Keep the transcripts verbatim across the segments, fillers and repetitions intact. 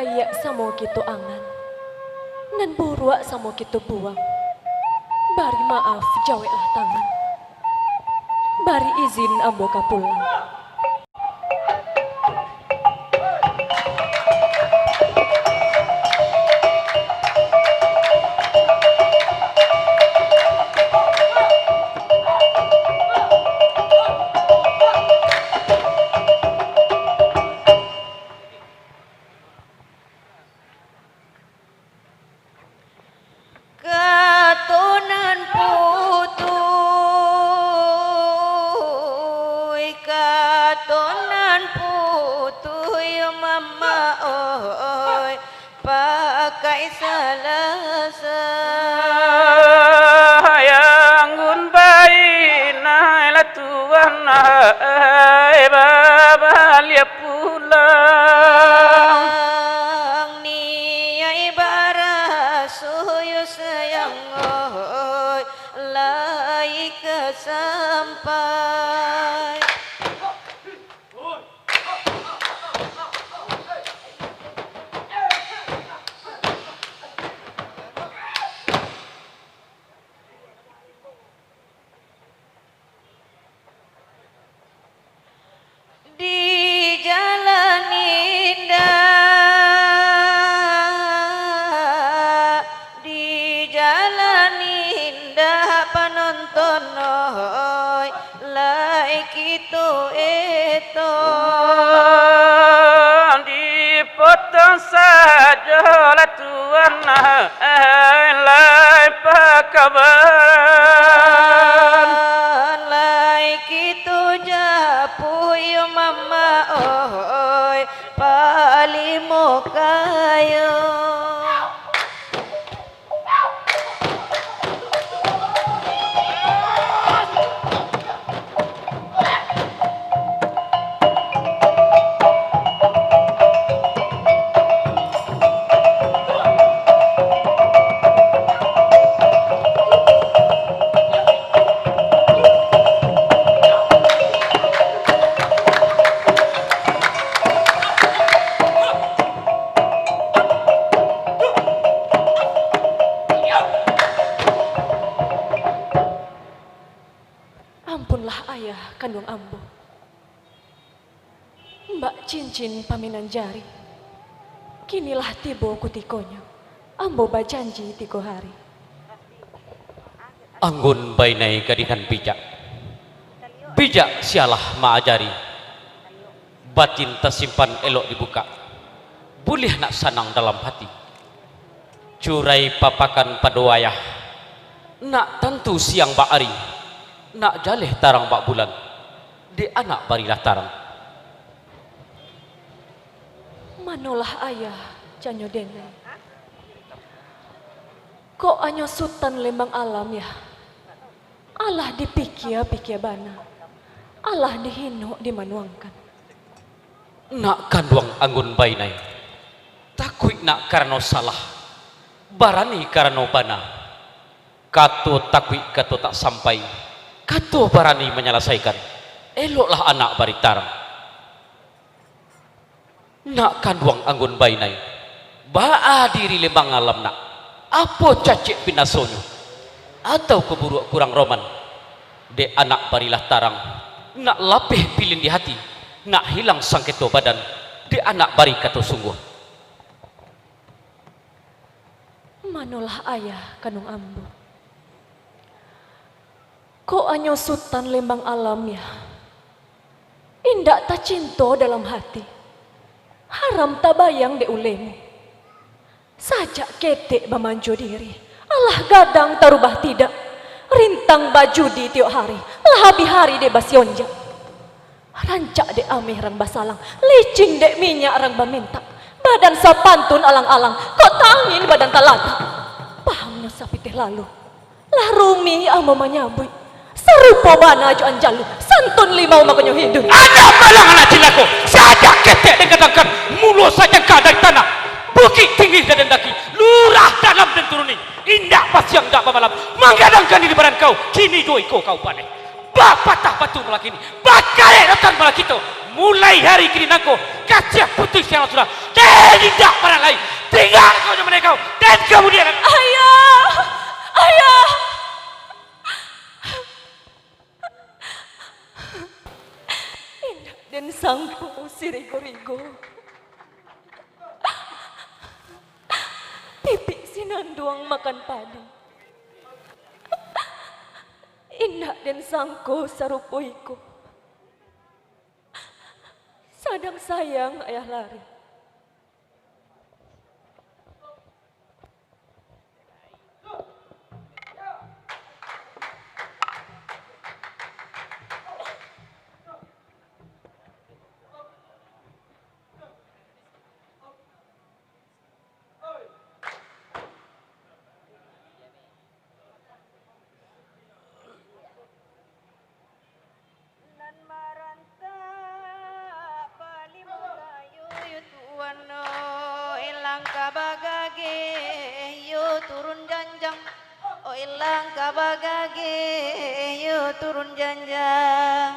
Baiak samo kito angan, nan buruak samo kito buang. Bari maaf, jaweklah tangan. Bari izin ambo ka pulang. Kato nan putuih, kato nan putuih, mama oi, pakai salasa. Anggun bainai lah tuan ai, babaliak pulang. Ang niai baraso yo sayang oi, lai ka sampai. Di jalan indak, di jalan indak panonton oi, lai kito eto. Dipotong sajo lah tuan ai, lai pakaban. Lai kito japuik mama oi, palimo kayo. Ampunlah ayah kanduang ambo. Mbak cincin paminan jari. Kinilah tibo kutikonyo. Ambo bajanji tigo hari. Anggun bainai gadih nan bijak. Bijak sialah maajari. Batin tasimpan elok dibukak. Buliah nak sanang dalam hati. Curai papakan pado ayah. Nak tantu siang bak ari. Nak jaleh tarang bak bulan. Dek anak barilah tarang. Manolah ayah, janyo denai. Kok anyo Sutan Lembang Alam, yah? Alah dipikia-pikia bana. Alah dihino dimanuangkan. Nak kanduang anggun bainai. Takuik nak karano salah. Barani karano bana. Kato takuik, kato tak sampai, kato barani manyalasaikan. Eloklah anak bari tarang. Nak kanduang anggun bainai, baa diri Lembang Alam nak? Apo cacek pinasonyo? Atau ko buruak kurang roman? Dek anak barilah tarang, nak lapeh pilin di hati, nak hilang sangketo badan, dek anak bari kato sungguah. Manolah ayah kanduang ambo. Kok anyo Sutan Lembang Alam, yah? Indak tacinto dalam hati. Haram tabayang dek ulemu. Sajak ketek bamanjo diri, alah gadang tarubah tidak. Rintang bajudi tiok hari, lah abih hari dek basionjak. Rancak dek ameh rang basalang, licin dek minyak rang bamintak. Badan sapantun alang-alang, kok tangin badan talatak. Pahamnyo sapitih lalu. Lah rumih ambo manyabuik. Sarupo bana jo anjalu, santun limau makonyo hiduik. Anak balang anak cilako, sajak ketek den gadangkan, mulo sajangka dari tanah. Bukik tinggi den daki, lurah dalam den turuni. Indak basiang indak bamalam, manggadangkan diri badan kau, kini jo iko kau paneh. Bapatah batu malah kini, bakarek rotan malah kito. Mulai hari kini nangko, kasiah putuih siang sudah. Den indak parah lai. Tingga kau jo maneh kau. Den kamudian. Ayah! Ayah! Indak den sangko sirigo-rigo. Pipik sinanduang makan padi. Indak den sangko sarupo iko. Sadang sayang ayah lari. Nan marantak palimu kayu, yo tuan, oi, langkah bagageh, yo turun janjang, oi, langkah bagageh, yo turun janjang.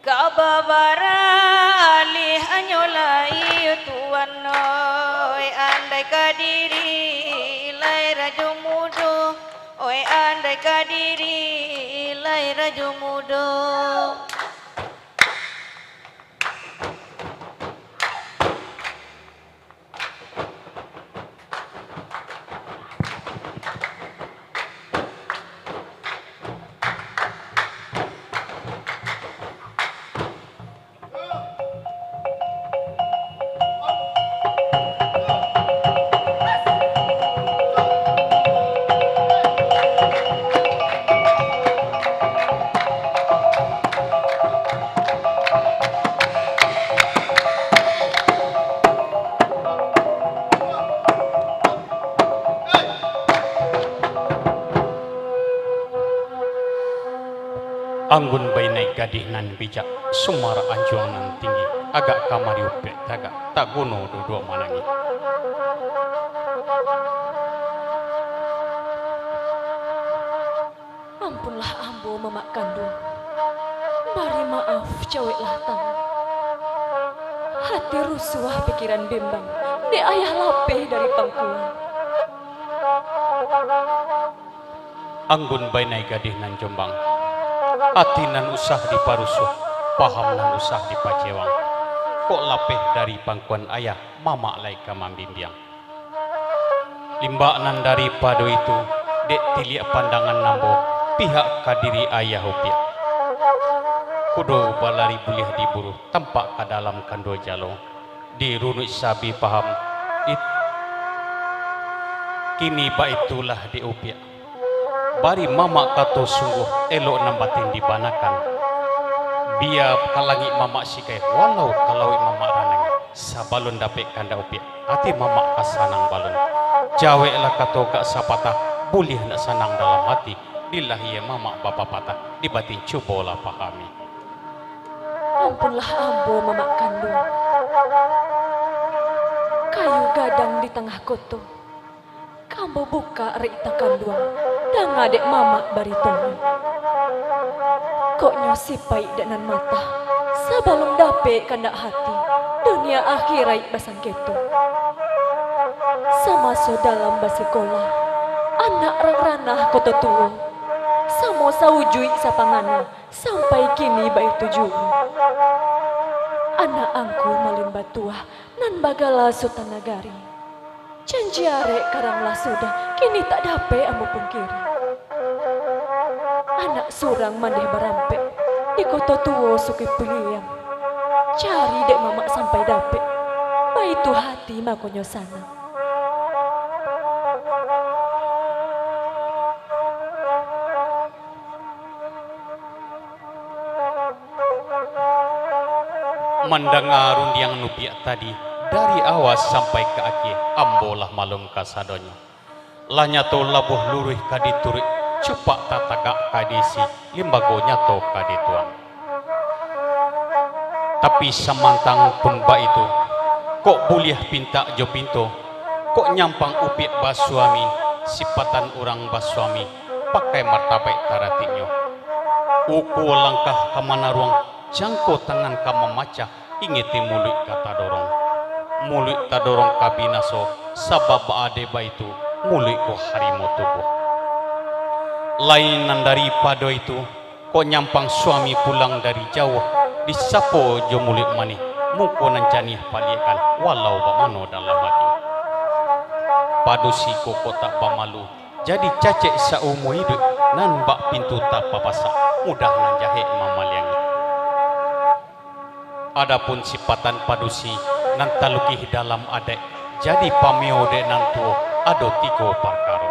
Ka babaralih anyo lai, yo tuan, oi, andai ka diri lai rajo mudo, oi, andai ka diri lai rajo mudo. Anggun bainai gadih nan bijak, sumarak anjuang nan tinggi, agak kamari upiak tagak, tak guno duduak manangih. Ampunlah ambo, mamak kanduang. Bari maaf, caweklah tangan. Hati rusuah, pikiran bimbang, dek ayah lapeh dari pangkuan. Anggun bainai gadih nan jombang, ati nan usah diparusuah, paham nan usah dipacewang. Kok lapeh dari pangkuan ayah, mamak lai ka mambimbiang. Limbak nan daripado itu, dek tiliak pandangan ambo, pihak ka diri ayah upiak. Kudo balari buliah diburu, tampak ka dalam kando jalo. Dirunuik sabi paham, it-, kini baitulah dek upiak. Bari mamak kato sungguah, elok nan batin dibanakan. Bia ka langik mamak sikai, walau ka lauik mamak ranang. Sabalun dapek kandak upiak, ati mamak ka sanang balun. Jaweklah kato gak sapatah, buliah nak sanang dalam ati. Di lahia mamak bapapatah, di batin cubolah pahami. Ampunlah ambo, mamak kanduang. Kayu gadang di tangah koto. Ka ambo bukak rek takanduang, danga dek mamak baritonyo. Kok nyo sipaik dek nan matah, sabalun dapek kandak hati, dunia akhiraik basangketo. Samaso dalam basikolah, anak rang ranah koto tuo, samo saujuik sapangana, sampai kini baitu juo. Anak angku Malin Batuah nan bagala Sutan Nagari. Janji arek karang lah sudah, kini tak dapek ambo pungkiri. Anak surang mandeh barampek, di koto tuo Sukui Piliang. Cari dek mamak sampai dapek, baitu hati makonyo sanang. Mandanga rundiang upiak tadi, dari awa sampai ka akhia, ambo lah malum kasadonyo. Lah nyato labuah luruih ka dituruik, cupak tatagak ka diisi, limbago nyato ka dituang. Tapi samantang pun baitu, kok buliah pintak jo pinto, kok nyampang upiak basuami, sipatan urang basuami, pakai martabaik taratiknyo. Ukua langkah ka manaruang, jangko tangan ka mamacah, ingeti muluik ka tadorong. Muluik tadorong ka binaso, sabab baa dek baitu, muluik ko harimo tubuah. Lain nan daripado itu, kok nyampang suami pulang dari jauah, disapo jo muluik manih, muko nan janiah paliakkan, walau bak mano dalam ati. Padusi ko kok tak bamalu, jadi cacek saumua iduik, nan bak pintu tapapasak, mudah nan jahek mamaliangi. Adapun sipatan padusi nan talukih dalam adaik, jadi pameo dek nan tuo, ado tigo parkaro.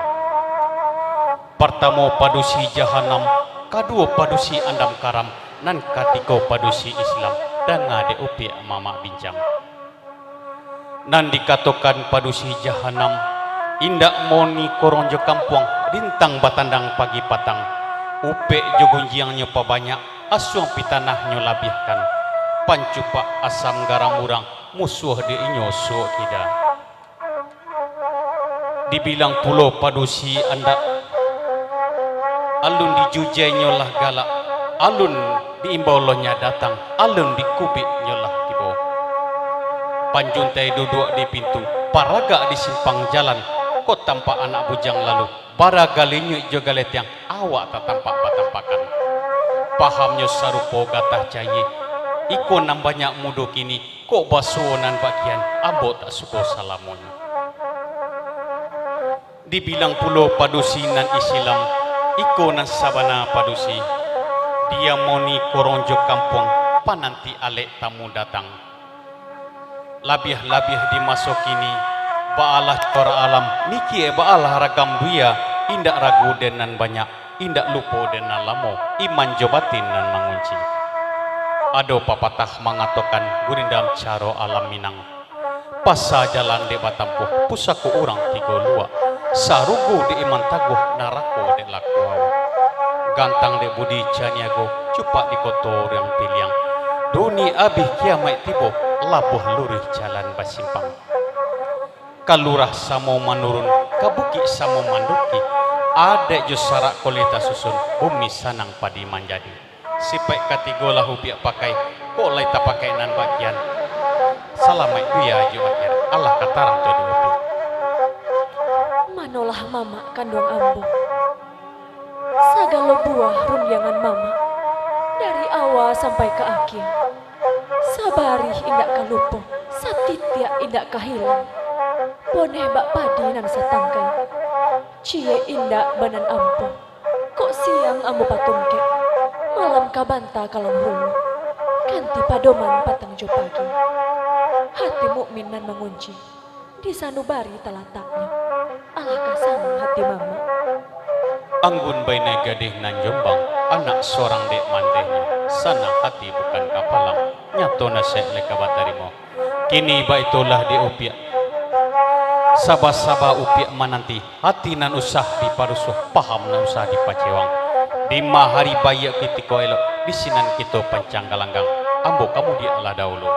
Partamo padusi jahanam, kaduo padusi andam karam, nan katigo padusi Islam, danga dek upiak mamak bincang. Nan dikatokan padusi jahanam, indak moni korong jo kampuang, rintang batandang pagi patang, upek jo gunjiangnyo pabanyak, asuang pitanahnyo labiahkan, pancupak asam garam urang, musuah dek inyo suok kida. Dibilang pulo padusi andak, alun dijujainyo lah galak, alun diimbau lo nyo datang, alun dikubiknyo lah tibo. Panjuntai duduak di pintu, paragak di simpang jalan, kok tampak anak bujang lalu, bara galinyuik jo galetiang, awak tatampak batampakan. Pahamnyo sarupo gatah cayie, iko nan banyak mudo kini, kok basuo nan bakian, ambo tak suko salamonyo. Dibilang pulo padusi nan Islam, iko nan sabana padusi, diamoni korong jo kampuang, pananti alek tamu datang. Labiah-labiah di maso kini, baalah corak alam, mikia baalah ragam dunia, indak ragu den nan banyak, indak lupo den nan lamo, iman jo batin nan mangunci. Ado papatah mangatokan, gurindam caro alam Minang. Pasa jalan dek batampuah, pusako urang tigo luak. Sarugo dek iman taguah, narako dek laku awak. Gantang dek budi caniago, cupak di koto urang piliang. Duni abih kiamaik tibo, labuah luruih jalan basimpang. Ka lurah samo manurun, ka bukik samo manduki. Adaik jo sarak koleh tasusun, bumi sanang padi manjadi. Sipaik katigo lah upiak pakai, kok lai tapakai nan bakian. Salamaik dunia jo akhirat, alah ka taranto di upiak. Manolah mamak kanduang ambo. Sagalo buah rundiangan mamak, dari awa sampai ka akhia. Sabarih indak ka lupo, satitiak indak ka hilang. Boneh bak padi nan satangkai, ciek indak banan ampo. Kok siang ambo patungkek, malam ka banta ka langhulu. Ganti padoman patang jo pagi. Hati mukmin nan mangunci, di sanubari talataknyo. Alah ka sanang hati mamak. Anggun bainai gadih nan Jombang, anak sorang dek mandehnyo, sanang hati bukan kapalang, nyato nasihat lai ka batarimo. Kini baitulah dek upiak. Saba-saba upiak mananti, hati nan usah diparusuah, paham nan usah dipacewang. Dima hari baiak kutiko elok, di sinan kito pancang galanggang. Ambo ka mudiak lah dahulu.